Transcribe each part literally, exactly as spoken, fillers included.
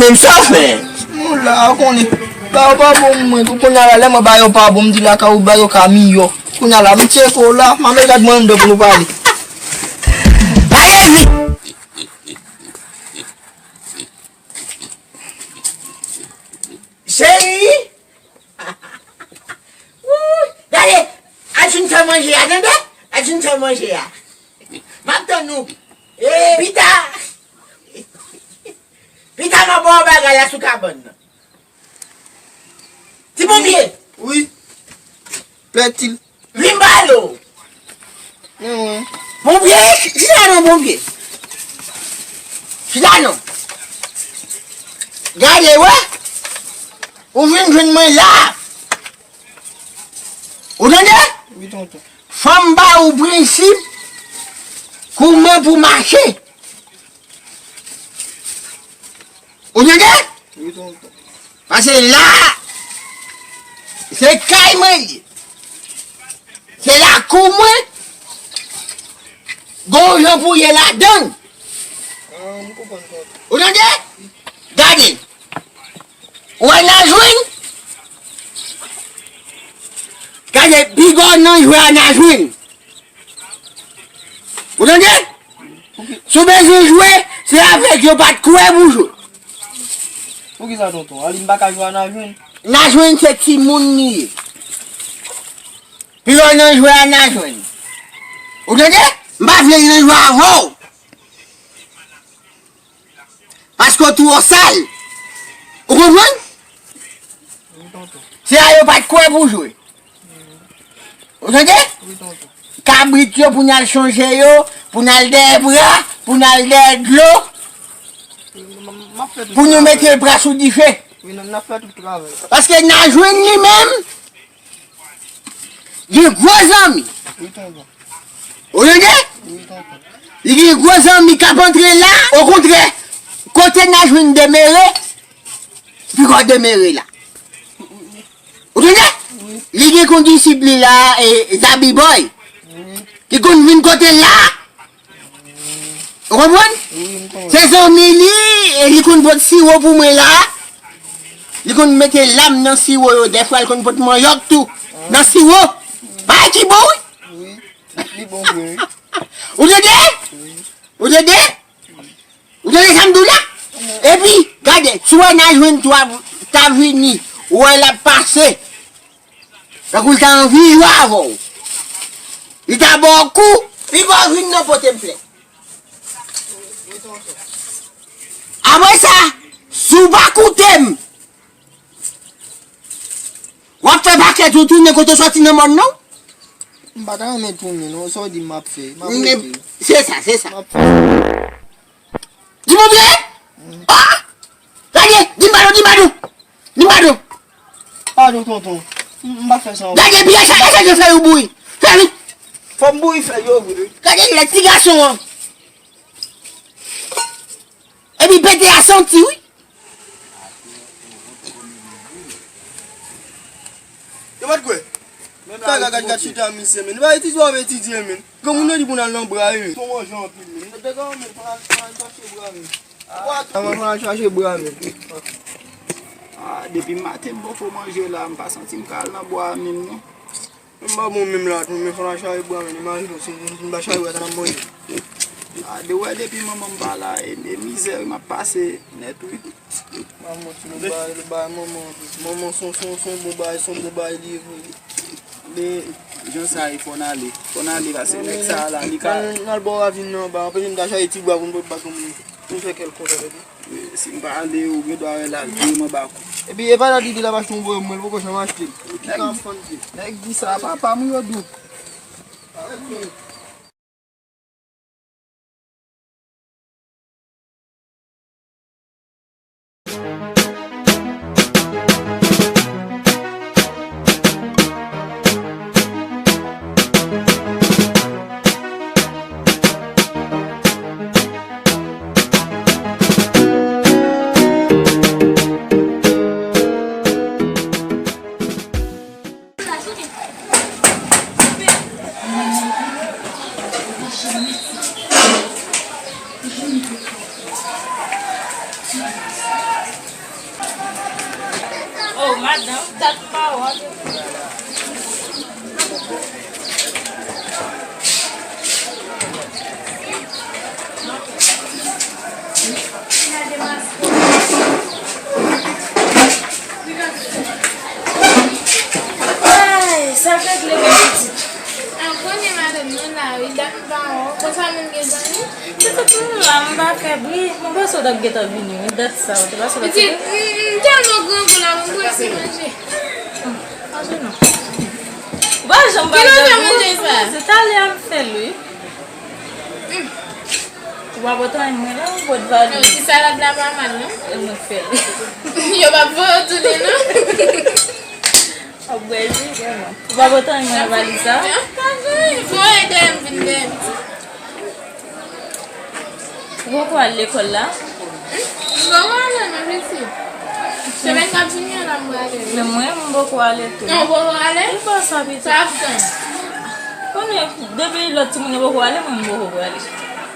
M sa fè? Nou la, ou konnen. Ba yo pa bon mwen, tou kounye a la, lè mwen ba yo pa bon, m di lakay ou ba yo ka miyò. Kounye a la, m tcheke w la, m ap gad mwen anndan pou nou pale. Pale vit! Cheri! Wouy! Gade! Al fin fè manje a, tande? Al fin fè manje a. M ap tann ou. Pita! Pita m ap ba w bagay la sou kabann nan. Ti ponpye! Wi. Pètil. Vin pale w. Men mwen. Ponpye, chita non, ponpye. Chita non. Gade, wè. Ou vin jwenn mwen la. Ou tande? Wi, tonton. Fò m ba ou prensip kouman pou mache. Ou tande? Wi, tonton. Paske la, se kay mwen ye. Se lakou mwen. Gon jan pou ye ladan l. Ah, m konprann, tonton. Ou tande? Gade. Ou wè Najwin? Gade, pi gwo nan jwè a Najwin. Ou tande? Si w bezwen jwe, se avèk yo pa t kwè pou jwe. Poukisa, tonton? Alin pa ka jwe a Najwin? Najwin se timoun li ye. Pi gwo nan jwè a Najwin. Ou tande? M pa vle li nan jwè avè w. Paske w twò sal. Ou konprann? Wi, tonton. Se a yo pa t kwè pou jwe. Ou tande? Wi, tonton. Kabrit yo pou n al chonje yo, pou n al dèyè bra, pou n al dèyè dlo, m, m, m ap fè tout pou nou travay. Mete bra sou dife. Wi, n, n ap fè tout travay. Paske Najwin li menm, gen gwo zanmi. Wi, tonton. Ou tande? Wi, tonton. Li gen gwo zanmi k ap antre la. Okontrè, kote Najwin demere, pi gwo demere la. Ou tande? Wi. Li gen kondisip li la, e, Zabi Boy. Wi. Ki konn vin kote l la. Ou konprann? Wi, m konprann. Se zanmi li, e li konn pot siwo pou mwen la. Li konn mete lam nan siwo yo. Dèfwa, li konn pot manyòk tou. Ah. Nan siwo. Bagay ki bon, wi. Wi. Li bon vre, wi. Ou tande? Wi. Ou tande? Ou tande sa m di w la? Wi. Epi, gade, si w wè Najwin tou ta vini, ou wè l ap pase. Tankou l ta anvi jwe avè w. Li ta ba w kou, li ba w vin nan pote m flè. Apre sa, si w pa koute m, w ap fè pakèt ou tounen kote w sòti nan mòn nan. M pa ta renmen tounen, non, sa w di m ap fè. M ap rete. Se sa, se sa. M ap fè. Di mwen byen? Ah! Gade, di m padon, di m padon. Di m padon. Padon, tonton. M, m pa fè sa ankò. Gade, epi a chache fè yo bouyi. Fè vit. Fò m bouyi fè yo vre. Gade, lè ti gason an. Epi pete a santi, wi. Yo pa t kwè. Gad, gad, gad, gad chita misye, men. Li pa etidye, w ap etidye, men. Granmoun nan di pou n al nan bra, wi. Fò manje anpil, men. Dega, men, fò n al, fò n al chache bra, men. Ah, fò n al chache bra, men. Ah, depi maten m poko manje la, m pa santi m ka al nan bwa a menm, non. M pa bon menm la tou, men fò n al chache bwa, men. Imajine w, si m pa chache bra, sa n ap manje. Ah, de wè depi manman m pa la, e, e mizè, wi, m ap pase nèt, wi. Manman, ti lòt bagay, lòt bagay, manman. Manman, son, son, son bon bagay, son bon bagay, li ye vre. Men, jan sa ye, fò n ale. Fò n ale, paske nèg sa a la, li ka. N al bò ravin nan anba, anpeche m ta chache ti bwa pou m pot ba granmoun. M fè kèl konsa, tande. Si m pa ale, ou gen dwa wè l al touye m anba kou. Epi, e pa dat li di l ap achte yon voye mwen, l poko janm achte l. Ki ka ap fann pye. Nèg di sa, papa m yo dou. A wi, dat m pa wè w. Konsa moun gen zanmi? Se tout moun la, m pa fè bri. Mwen panse w t ap gentan vini, wi. Dat sa, w te panse w t ap... Pitit, m, m tèlman grangou la, mwen prese manje. Manje non. Ou pa janm pa grangou. Kilè w fè manje sa? Se talè a m fè l, wi. Ou pa pote anyen mwen la, ou pot valiz. Non, ti salad la pa mal, non? E mwen k fè l. Yo p ap voye w tounen, non? Ap bwè ji, vrèman. Ou pa pote anyen mwen nan valiz sa? Bon, e dèyè m vin dèyè m. Ou poko al lekòl la? M poko ale non, pitit. Semèn k ap vini an la, m prale. Men mwen, m poko ale tou. Non, ou poko ale? Ou pa sa, pitit. Sa ap tann. Konnen, depi lòt timoun yo poko ale, mwen, m poko prale.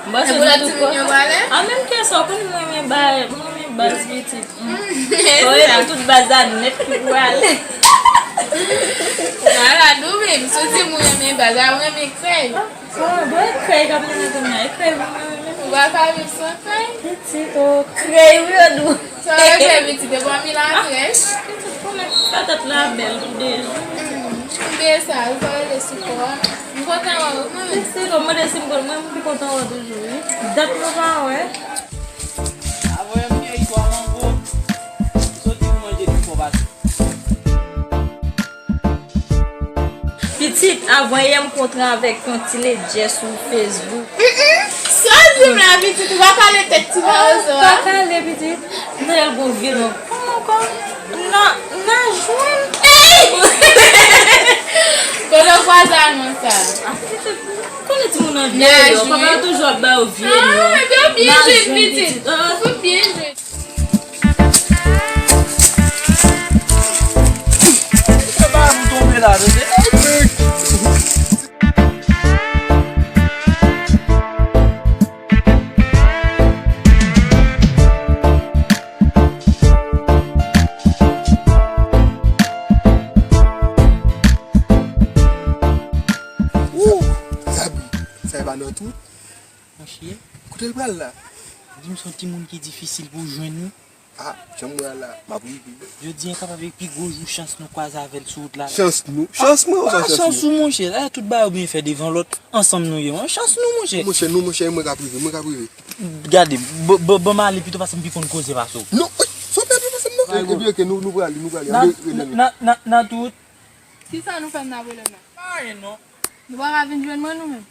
M panse nou tout poko ale. A, menm ke sa, ou konnen mwen renmen bay, mwen renmen baz, pitit. Mwen renmen tout baz la nèt ki prale. Ala, nou menm, si w di mwen renmen baz la, ou renmen krèy. Ah, bon, e krèy k ap mennen kounye a, e krèy pou mwen menm. Ou pa ka viv san krèy? Pitit, oh, krèy, wi, yo dou. Sa w fè pitit, e pa mi la krèy? Pitit, konnen sa tèt la bèl pou de jou. M bliye sa, sa rele sou kò a. M kontan wè w, mwen menm. Mèsi, lè w mande si m konn, mwen, m pi kontan wè w toujou, wi. Dat nou pa wè. Avan yè m gen istwa mango. Soti pou manje pi fò pase. Pitit, avan yè m kontre avèk yon ti ledjè sou Facebook. Mm, mm. Sa w di m la, pitit, ou pa kale tèt ti mawozo a? Pa kale, pitit. M tande l gon vye non. Kòman ankò? Nan, nan jwenn. Ey! Kote w kwaze anons sa? Ah, pitit, konnen timoun nan vye yo. Papa yo toujou ap ba yo vye non. Ah, yo byen jwenn, pitit. Ou byen jwenn. Ou fè bagay pou tonbe la, tande. Wou! Zabi, sa e pa nan twou? Monchè. Kote l pral la? Di m se yon timoun ki difisil pou w jwenn wi. Ah, jan m wè a la, m ap rive. Jodi a kapab e pi gwo jou chans nou kwaze avè l sou wout la. Chans nou? Chans mwen ou chans nou? Chans ou monchè, la tout bagay yo byen fè devan lòt, ansanm nou ye. Chans nou monchè. Monchè, nou monchè, mwen k ap rive, mwen k ap rive. Gade, ban m ale pito paske m pi konn koze pase w. Non, sa w pèdi pase m non. Epi oke, nou, nou prale, nou prale. Nan tout. Kisa nou fè m nan pwoblèm nan? Pa anyen non. Nou pa ka vin jwenn mwen nou menm?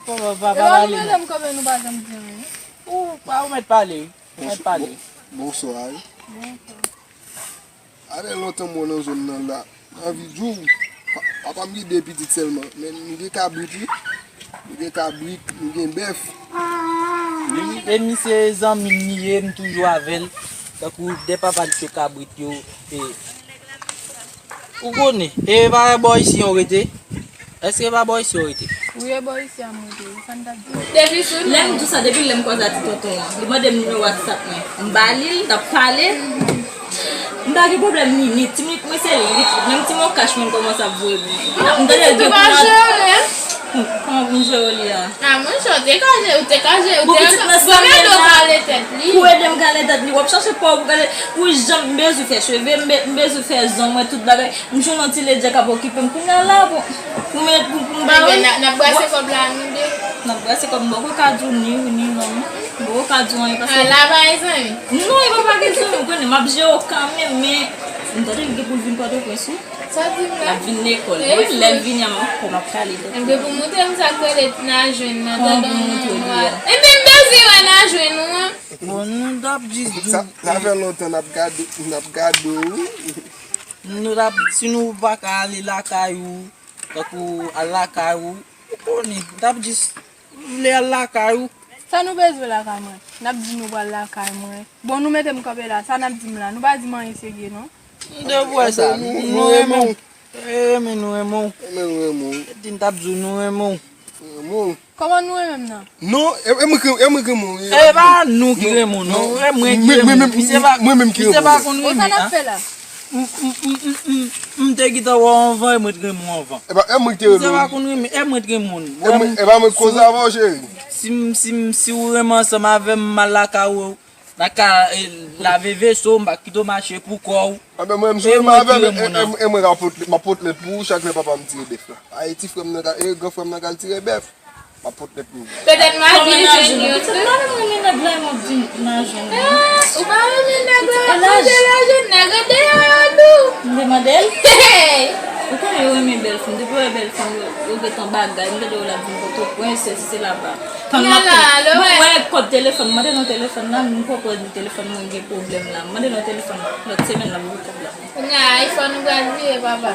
Papa, pale non. Ou mèt pale wi. Mèt pale. Bonswa wi. Bonswa. Alè lontan m wè w nan zòn nan la. M anvi di w, pa, papa m gen de pitit sèlman, men nou gen kabrit wi. Nou gen kabrit, nou gen bèf. Wi, e misye zanmi m li ye, m toujou avè l. Tankou de papa l se kabrit yo. E, ou konnen, e pa bò isi yon rete. Èske pa bò isi w rete? Wi, e bò isi a m rete wi, sa n t ap di. Depi sou lè m di w sa, depi lè m kwaze a ti tonton an, li mande m nimewo WhatsApp mwen. M ba li l, n ap pale. M pa gen pwoblèm ni, ni ti minit mwen se li, li, menm ti mon kach mwen kòmanse ap voye pou li. M tande l gen pou mwen. Kòman pou m jere li a? A monchè, ou te ka jere, ou te ka jere, ou te ka gade w kale tèt li. Pou ede m kale tèt li, w ap chache pa w pou kale, pou jan m bezwen fè cheve, m be-, m bezwen fè zong mwen, tout bagay. M jwenn yon ti ledjè k ap okipe m kounye a la pou, pou m, pou, pou m ba w. Ebyen, n ap, n ap brase kòb la nou de. N ap brase kòb, m poko ka di w ni wi ni non. M poko ka di w anyen paske. A, la pa gen zanmi. Non, e pa pa gen zanmi, ou konnen, m ap jere w kanmenm, men m tande l gen pou l vin Pòtoprens wi. Sa w di m la? L ap vin lekòl. Wi, lè l vini a m ap, m ap kale tèt li. Ebyen, pou montre m sa k rele n a jwenn nan, tande yon moun nwa. Ebyen, m bezwen wè n a jwenn ou an. Bon, nou t ap jis di w. Sa, sa fè lontan n ap gade, n ap gade w wi. Nou t ap, si nou pa ka ale lakay ou, tankou al lakay ou, ou konnen, n t ap jis vle al lakay ou. Sa nou bezwen lakay mwen? N ap di nou pral lakay mwen. Bon, nou mete m kanpe la, sa n ap di m la? Nou pa di m anyen serye non. M te wè sa, nou renmen w. Renmen nou renmen w. Renmen nou renmen w. Di n t ap di w nou renmen w. Renmen w. Kòman nou renmen m nan? Non, e, e mwen ki, e mwen ki renmen w. E pa nou ki renmen w non. Mwen, mwen, mwen, mwen menm ki renmen w. Misye pa konn renmen. Bon, sa n ap fè la? M, m, m, m, m, m te gentan wè w anvan, e mwen t renmen w anvan. E pa, e mwen ki te rele w. M te pa konn renmen, e mwen t renmen w. E mwen, e pa mwen ki koze avè w, cheri. Si m, si m, si w renmen ansanm avè m, m al lakay ou, nan ka, e, lave veso, m pa kite w mache pou kò w. Anben, mwen, m sou renmen avè m, e, e, e mwen ka pot, m ap pot lèt pou ou chak lè papa m tire bèf la. Ay, ti frè m nan ka, e, gran frè m nan ka al tire bèf. M ap pot lèt pou ou. Petèt m ap vin jwenn yo tou. Mwen menm renmen nèg la, m ap vin nan jwenn li. Ah, ou pa renmen nèg la, ou te la jwenn nèg yo deyò a tou. M te mande l. Hey! Ou konnen yo renmen bèl fanm. Depi yo wè bèl fanm, yo, yo gentan bagay. M tande yo l ap vin Pòtoprens, sesi, sela. Mwen wè kòd telefòn, mande nan telefòn la, m konprann telefòn mwen gen pwoblèm la. Mande nan telefòn la, lòt semèn la, m gen kòb la. Kounye a, iPhone ou pral vire, papa.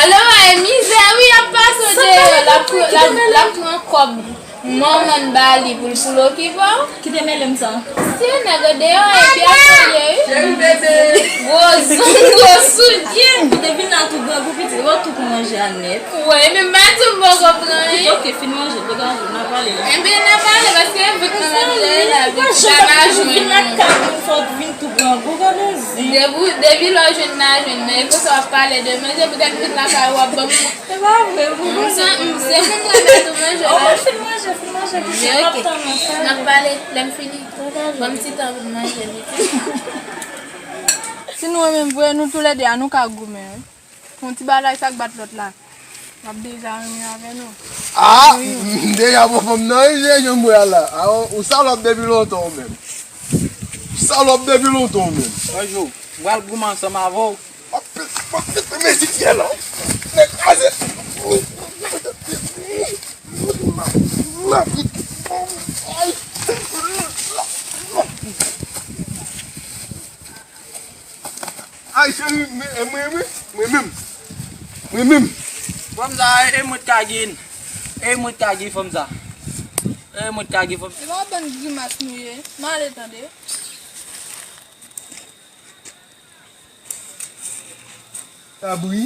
Alò, e mizè, wi, y ap pase w deyò. L ap pran, l ap, l ap pran kòb manman n ba li pou l, pou l okipe w. Kite mele m sa. Si nèg deyò, epi ap peye, wi. Gwo zong, gwo soutyen. Ou te vin la tou grangou, pitit, ou tou pou manje a nèt. Wi, men m pa di m poko pran, wi. Ok, fin manje, degaje w, n a pale la. Enben, n a pale, paske vit nan m ap jere la, vit pa ka jwenn ou. Vin nan kay mwen, fò w vin tou grangou, gade zen. Depi, depi lè w jwenn nan jwenn, men e konsa w ap pale de manje, poutèt vin lakay ou ap ban m. Se pa vre, pou manje. M se moun k ap ba tou manje la. Mwen fin manje, fin manje, pitit, m ap tann ou. N ap pale, lè m fini. Ban m ti tan pou m manje, pitit. Si nou renmen m vre, nou toulède a, nou ka goumen, wi. Yon ti bagay sa k bat lòt la. M ap deja renmen avè nou. Ah, m deja pran fanm nan, wi, se jan m wè a la. Ah, ou salòp depi lontan ou menm. Ou salòp depi lontan ou menm. Bonjou, m pral goumen ansanm avè w. M ap pete, m ap pete mezi fyè la. Nèg kraze. M ap, m ap, ay. Ay, cheri, mwen, mwen, mwen, mwen menm. Mwen menm. Fanm sa, e mwen t ka gen. E mwen t ka gen fanm sa. E mwen t ka gen fanm. Se pa bann grimas nou ye. M ale tande. Kabri.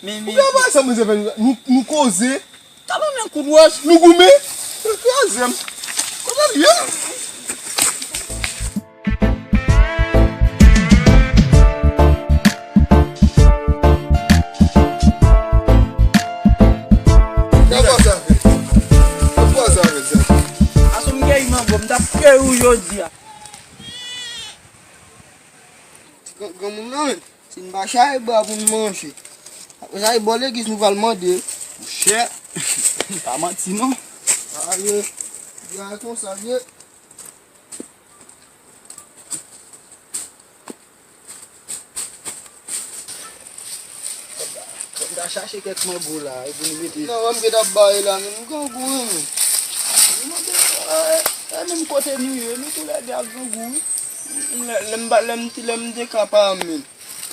Men, men. Ou ka wè sa mwen fè nou, nou koze. Talon men kout wòch. Nou goumen. Kraze m. Kote l ye? Gade sa fè. Gade sa fè, sa. Aso m gen mango, m t ap keri w jodi a. Gran, granmoun nan, men. Si n pa chache bwa pou n manje, apre sa, e bò legliz nou pral mande. Monchè, pa manti non. Sa ye, byen konsa ye. Fò n ta chache kèk mango la, e pou nou mete. Non, wè m gentan ap bare la, men m grangou, wi, men. E, e, e menm kote nou ye, nou toulède ap grangou, wi. Lè, lè m pa, lè m, lè m te ka pa menm.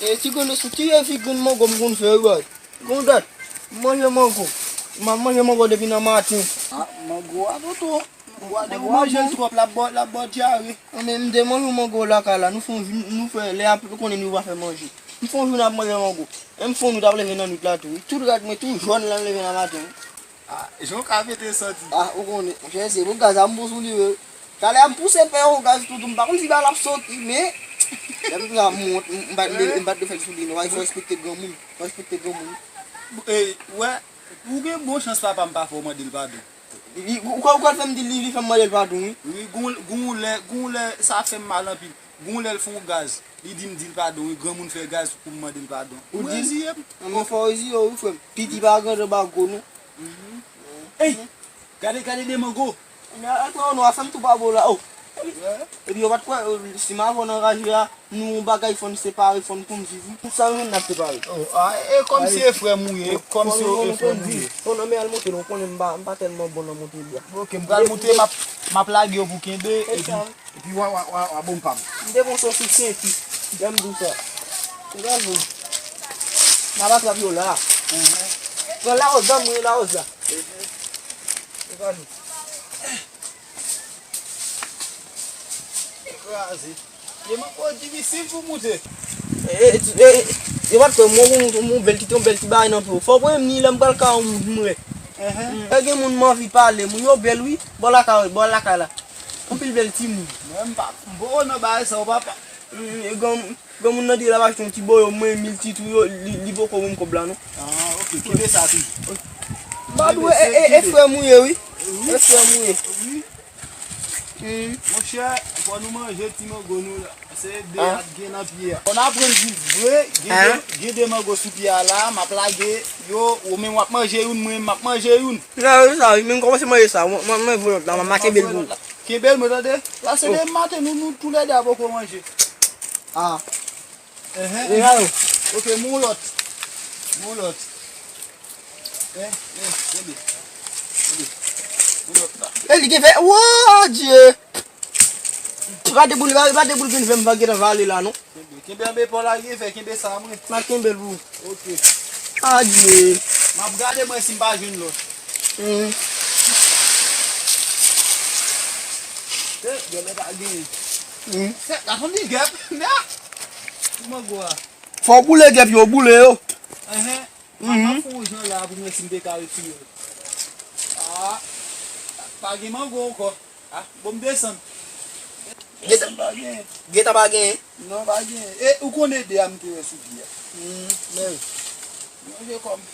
E ti grenn sou ti e figrin mango m konn fè wi baz. Gon dat, m manje mango. M ap manje mango depi nan maten. Ah, mango a tonton. Mango a depi w manje l twòp, l ap ba w, l ap ba w dyare. Anben, m te manje yon mango lakay la, nou fè yon vi, nou fè, lè ap konnen nou pa fè manje. M fè yon jou n ap manje mango. E m fè yon nwit ap leve nan nwit la tou wi. Tout rad mwen tou jòn lè m leve nan maten wi. Ah, jan w ka mete santi. Ah, ou konnen, monchè, se pou gaz a m pou sou li wi. Talè a m pouse pè yon gaz toutou, m pa konn si bal ap soti, men lè m pran m wont, m, m pa t, m pa t fè l sou li non, fò respekte granmoun, fò respekte granmoun. E, wè, ou gen bon chans papa m pa fè w mande l padon. Li, ou, ou kwè, ou kwè l fè m di li, li fè m mande l padon wi. Wi, gon, gon lè, gon lè sa fè m mal anpil. Gon lè l fè yon gaz, li di m di l padon wi, granmoun fè gaz pou m mande l padon. Ou di? Ou reziye m? Anben fò w reziye w wi frè m. Piti pa grande ba gwo non. Ey! Gade, gade de mango. Nan, nan, non, afè m tou pa bon la, oh. Epi yo pa t kwè, oh, si m avè w nan raje a, nou yon bagay fò n separe, fò n konn viv wi. Tout sa nou jwenn n ap separe. Oh, ah, e kòmsi e frè m ou ye, e kòmsi e frè m ou ye. Oh, non, men al monte non, ou konnen m pa, m pa tèlman bon nan monte bwa. Ok, m pral monte, m ap, m ap lage yo pou kenbe, epi, epi w a, w a, w a, w a bon pa m. M te pran sa sou senti, lè m di w sa. Se pa bon. M ap atrap yo la. Pran lawòz la, mwen lawòz la. Se pa bon. Kraze. Ye manko difisil pou moute. E, e, e, e, yo pa t kwè mwen, mwen, mwen, bèl ti, yon bèl ti bagay nan pye w. Fò w premye m ni lè m pral ka yon moun mwen. E gen moun m anvi pale, moun yo bèl wi, bò lakay, bò lakay la. Anpil bèl timoun. Mwen m pa, m poko nan bagay sa w papa. E gen, Granmoun nan di l ap achte yon ti boyo, mwen mil ti tou yo, li, li poko ban m kòb la non. Ah, ok. Kenbe sa toujou. M pa dwe, e, e, e frè m ou ye, wi. E frè m ou ye. Wi. Hmm. Monchè, fò nou manje ti mango nou la. Se de a gen nan pye a. Fò n aprann viv vre, gen de, gen de mango sou pye a la, m ap lage yo, ou menm w ap manje youn, mwen m ap manje youn. Non, sa, wi, men m kòmanse manje sa, mwen, mwen, mwen vre lòt la, m a kenbe l pou ou. Kenbe l, mwen tande. La se de maten, nou, nou toulède a poko manje. Ah. Enhen. E la yo. Ok, moun lòt. Moun lòt. Eh, eh, kenbe. Kenbe. Moun lòt la. E li gen fè. Wo, Dye! Pa de boul, pa, pa de boul vin fè m pa gentan vale la non. Kenbe, kenbe anbe pa w la gen fè, kenbe sa mwen. Ma kenbe l pou ou. Ok. Adye. M ap gade mwen si m pa jwenn lòt. Hmm. Eh, gèlè pa genyen. Hmm. Fè, la fanmi gèp. Mè. Ki mango a? Fò w boule gèp yo, boule yo. Enhen. M ap fè yon jan la pou mwen si m te ka retire yo. Ah, pa gen mango ankò. Ah, bon, m desann. Desann pa gen. Gentan pa gen. Non, pa gen. E, ou konnen de a m te wè sou pye a. Hmm, men. Manje kòm.